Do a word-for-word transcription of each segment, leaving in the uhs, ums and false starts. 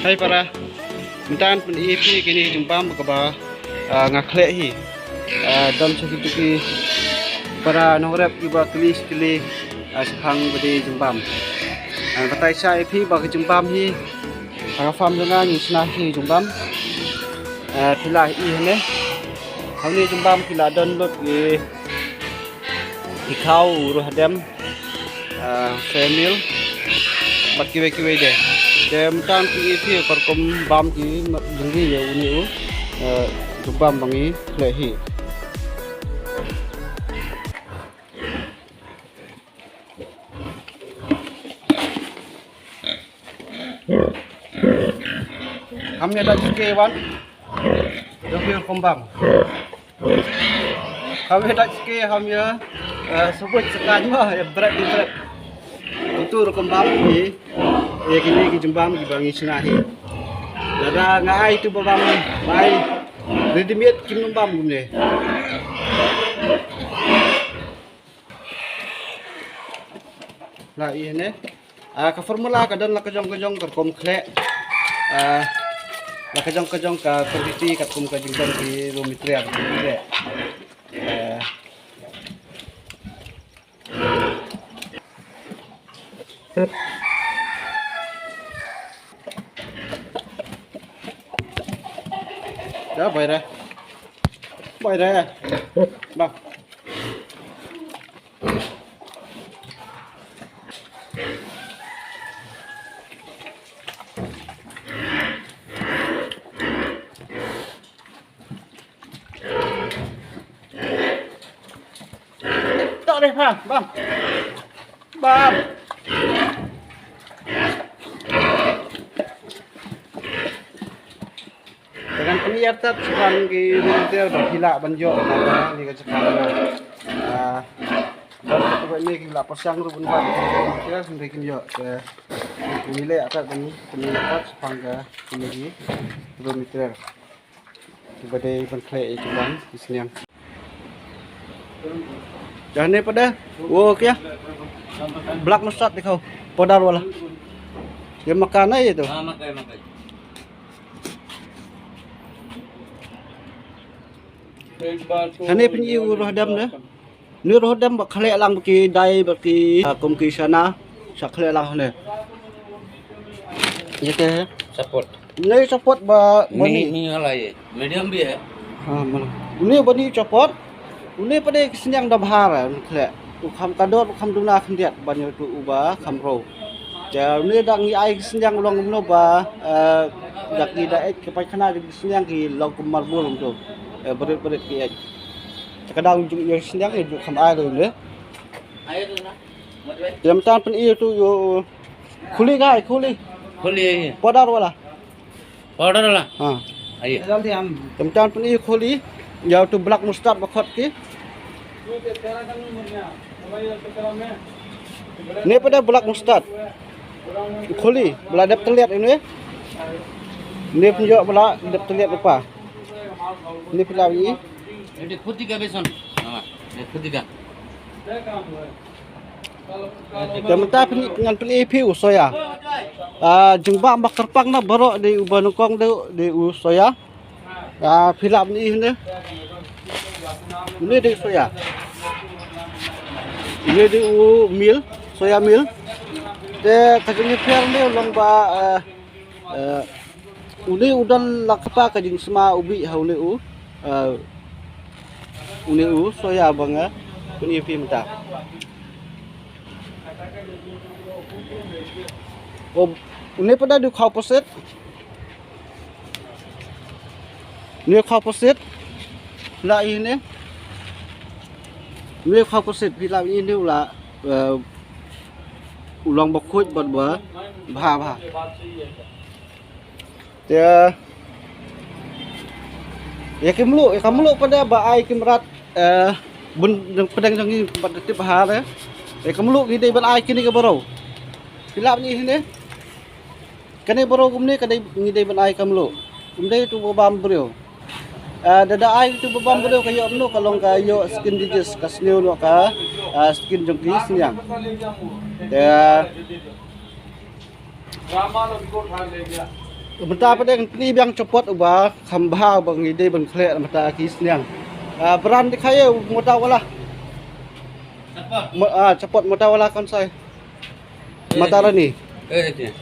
Hai para, mynta ngan pyni ïa phi kine ki jingbam kaba, ah, nga khleh hi. Ah, don sa kito ki para nongrep kiba kylli sa kylli, ah, shaphang ba dei jingbam. Ah, batai sha ïa phi ba ki jingbam hi ha ka farm jong nga ngi shna hi jingbam. Ah, phi la ïohi hangne. Hangne jingbam ki la don lut ïa i khaw, u ruh hadem, ah, soya meal bad kiwei kiwei de. Te mynta ngan pyni ïa phi ka rukom bam ki jingri ïa une u, ah, jingbam ba ngi khleh hi. Ham ïa da sike wan. Dong phi rukom bam. Ham ïa da sike, ham ïa, eh, subut sekan ma, ïa bret, ïa bret. Utu rukom bam hi. Ïa kine ki jingbam kiba ngi shna hi. Lada nga ai tu ba bam, ba ai ready made kim nym bam kumne. La ïa ne. Ah, ka formula ka don la ka jong ka jong ka rukom khleh. Ah, la ka jong ka jong ka quantity katkum ka jingdon ki raw material khleh. Ah. Ya, bai re. Bai re. Bang. Tok deh, bang, bang. Bang. Te ngan pynïar tat shaphang ki volunteer ba ki lah ban ïoh na ka ni ka jaka na. Ah, don ka tuba ni ki lah pyrshang ruh ban wan ki volunteer hynrei kim ïoh. Te ngi leh tat ban pynïar tat shaphang ka ni ki volunteer. Kiba dei ban khleh ïa ki bam ki sniang. Jan ne pada. Wo kya? Black mustard dikhao. Powder wala. Ye makan hai ye to. हाँ, मकई, मकई। Hane pyn i u roh dam de. Ni roh dam ba khleh lang ba ki dai ba ki, ah, kum ki shana. Sa khleh lang hane. Ye te. Support. Ni support ba, ba ni. Ni, ni hala ye. Medium bhi hai. Ha, mana. Ni ba ni support. Une pat de ki sniang da bha re, un khleh. U kham ka dor, u kham duna khyndiat, ban ïa tu uba kham ro. Te une da ngi ai ki sniang u long kumno ba, eh, da ki da eit ki paikana da ki sniang ki long kum marbul kumto. Eh, berit berit ki eit. Te ka dang ju ïa sniang ïa ju kham ai ro ne. Te mynta pyn i tu ïa u khuli ka, khuli. Khuli. Powder wala. Powder wala? Ha. Aye. Te mynta pyn i khuli. Ïa utu black mustard ba khot ki. Ne pat de black mustard. Khuli, ba la dep tylliat une. Ne pynïoh ba la dep tylliat lypa. Ne phi la i. Ete khudi ka besan. Ha, ete khudi ka. Te mynta pyn-, ngan pyni phi u soya. Ah, jingbam ba kyrpang na baroh dei uba nyngkong dei, dei u soya. Ah, phi lah pyni hynne. Une dei soya. Une dei u meal, soya meal. Te ka jingïapher une u long ba, ah, Eh, une u don la kpa ka jingsma u bih ha une u, eh, une u soya ba nga pyni phi mynta. O, une pat da u khawposit. Une u khawposit. La i ne. Une u khawposit phi la i ne u la, eh, u long ba khuid bad ba bha bha. Te ïa ki mluh, ïa ka mluh pat de ba ai ki mrad, eh, bun pdeng jong ngi bad tip ha de. Ïa ka mluh ngi dei ban ai kine ki baroh. Phi lah ban i hine. Kane baroh kumne ka dei ngi dei ban ai ka mluh. Ym dei tu ba bam briew. Eh, da da ai tu ba bam briew ka ïoh mluh ka long ka ïoh skin disease ka sniew noh ka, eh, skin jong ki sniang. Te Drama lo biko thar le gaya. Mynta pat ngan pyni biang chapot uba kham bha ba ngi dei ban khleh na bynta ki sniang. Ah, brand dikhai ye, mota wala. Chapot. Mo-, ah, chapot mota wala kaun sai. Mata Rani. Eh, eh.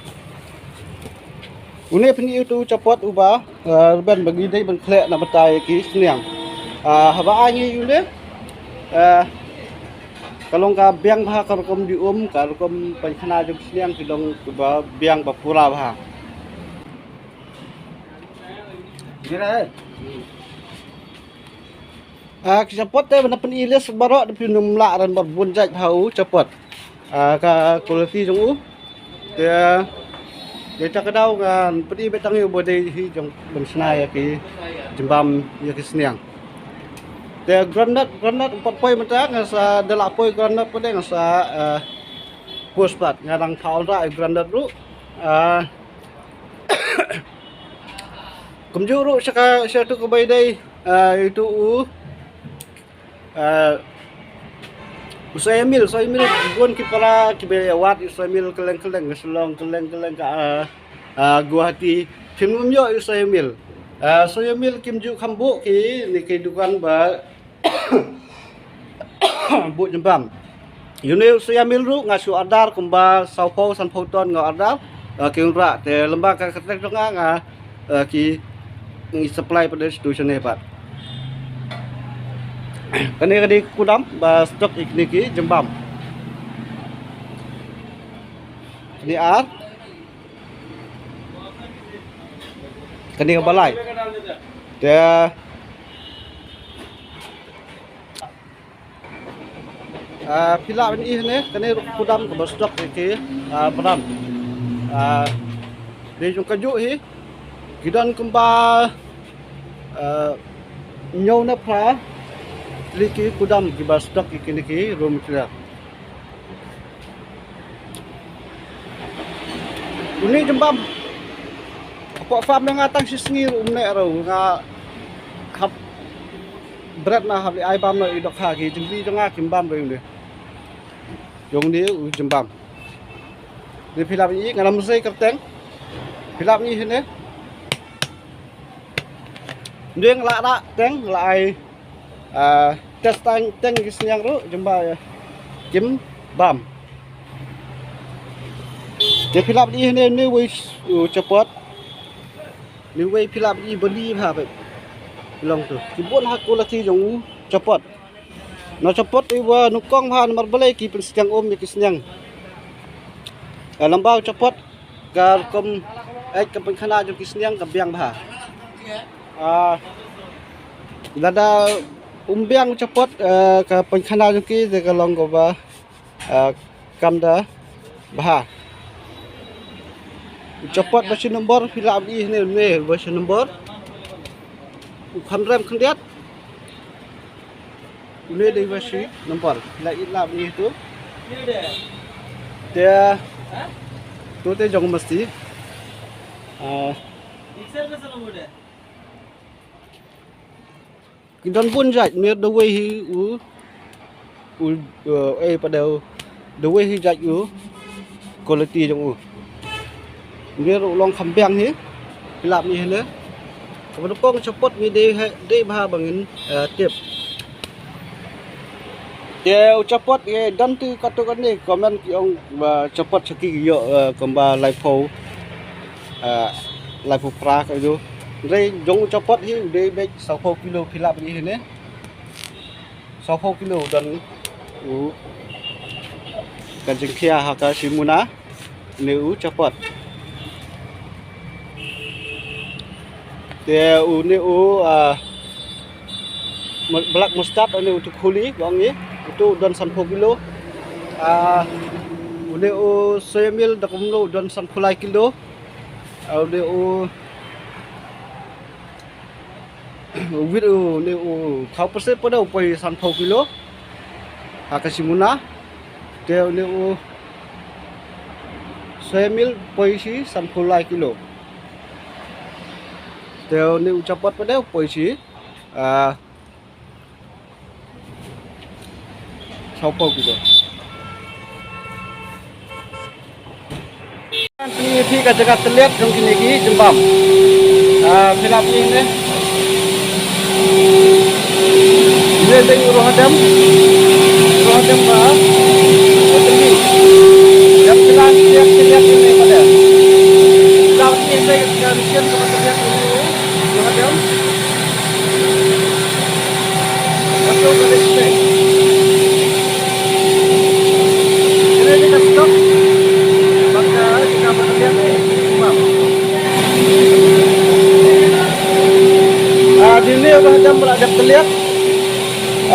Une pyni utu chapot uba, ah, ruben ba ngi dei ban khleh na bynta ki sniang. Ah, haba ai ngi une, ah, ka long ka biang bha ka rukom di um, ka rukom pynkhana jong sniang ki long ba biang ba pura bha. Mira, eh. Ah, ki chapot te ban pyni list baroh da pynum lah ran bor bun jait bha u chapot. Ah, ka quality jong u. Te, te ta ka daw ngan pyni beit tang ïa u ba dei hi jong ban shna ïa ki jingbam ïa ki sniang. Te groundnut, groundnut pat poi mynta nga sa da la poi groundnut pat nga sa, ah, post pat nga dang phaw ra groundnut ruh. Ah, kumjuh ruh sha ka, sha tu ka bai dei, ah, itu u, ah, u soya meal, soya meal bun ki para ki bai wad u soya meal kylleng kylleng, ka Shillong kylleng kylleng ka, ah, ah, Guwahati. Phim ym ïoh u soya meal. Ah, soya meal kim ju kham buh ki ne ki dukan ba buh jingbam. Une u soya meal ruh nga shu order kumba sawphew sanphew ton nga order. Ah, ki ong rah te lem bad ka kyrteng jong nga, nga, ah, ki ngi supply pat da station ne pat. Kane ka dei kudam ba stock ïa kine ki jingbam. Kine ar. Kane ka balai. Te, ah, phi lah ban ïohi ne, kane ruh kudam kaba stock ïa ki, ah, brand. Ah, dei jong kajuh hi, ki don kumba, ah, hynñiew ne phra tylli ki kudam kiba stock ïa kine ki raw material. Une jingbam. Hapoh farm nga tang shi sngi ruh um neh ruh nga hap bret na hap leit ai bam na i dohkha ki jingri jong nga kim bam ruh une. Jong une u jingbam. Une phi lah ban ïohi nga nam sei kyrteng. Phi lah ban ïohi une. Une nga lah rah teng, nga lah ai, ah, test tang teng ki sniang ruh, jingbam, eh, kim bam. Te phi lah ban ïohi ne, ne wei, uh, chapot. Ne wei phi lah ban ïohi bali bha bha. Long tu. Ki bun ha quality jong u chapot. Na chapot iwa nyngkong bha namar balei ki pynsniang um ïa ki sniang. Eh, lem bad u chapot ka rukom, eh, ka pynkhana jong ki sniang ka biang bha. Ah, lada um biang u chapot, eh, ka pynkhana jong ki te ka long kaba, eh, kam da bha. U chapot ba shi nombor phi lah ban ïohi ne, ne ba shi nombor. U kham rem khyndiat. Une dei ba shi nombor. Lah ïohi lah ban ïohi tu. Te, tu te jong masti. Ah. Ki don bun jait, une dawei hi u, u, eh, eh, pat dei u, dawei hi jait u, quality jong u. Une ruh long kham biang hi, phi lah ban ïohi ne. Kaba nyngkong chapot ngi dei hi, dei bha ba ngin, eh, tip. Te u chapot, eh, don tu katto katne comment ki ong ba chapot sha ki ïoh, eh, kumba laiphew, eh, laiphew phra ka ju. Dei jong u chapot hi u dei beit sawphew kilo phi lah ban ïohi ne. Sawphew kilo don u ka jingkhia ha ka shi muna. Une u chapot. Te une u, ah, mu-, black mustard une u tu khuli bang i. Utu don sanphew kilo. Ah, une u soya meal da kumno don sanphew lai kilo. Ah, une u wheat u, une u khawpyrsit pat u poi sanphew kilo. Ha ka shi muna. Te une u soya meal poi shi sanphew lai kilo. Te une u chapot pat u poi shi, ah, sawphew kilo. Pynïoh phi ka jaka tylliat jong kine ki jingbam. Ah, phi lah phi ne. Ine dei u roh hadem. Roh hadem ba, ba tylli. Dep phi lah tylliat tylliat ine ba dei. Phi lah phi ne ka jaka tylliat ba tylliat ine u roh hadem. Ah, dei une u roh hadem ba la dep tylliat.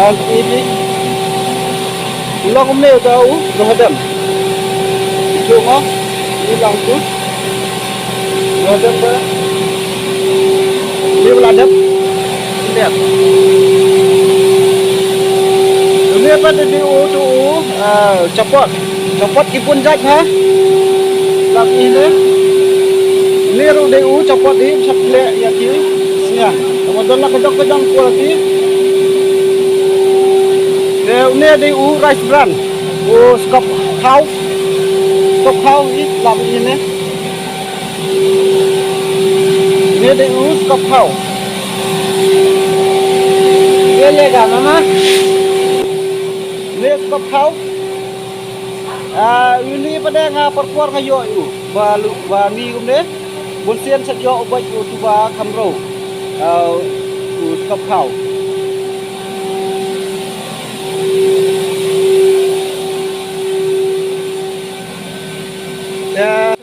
Ah, i dei. Long kumne uta u roh hadem. Itu mo. Ini long tu. Roh hadem ba. Ini ba la dep. Lihat. Une pat dei u tu u, ah, chapot. Chapot ki bun jait ha. Lap ine. Une ruh dei u chapot, dei u chapot ïa ki sniang. Tangba don la ka jong ka jong quality. Te une dei u rice bran. U skop khaw. Skop khaw i lap ine. Une dei u skop khaw. Ye lega mama. Une skop khaw. Ah, une pat de nga por por nga ïoh u. Ba lu, ba ni kumne. Bun sien sa ïoh u bait u tu ba kham ro. Ah, u skop khaw. Ya.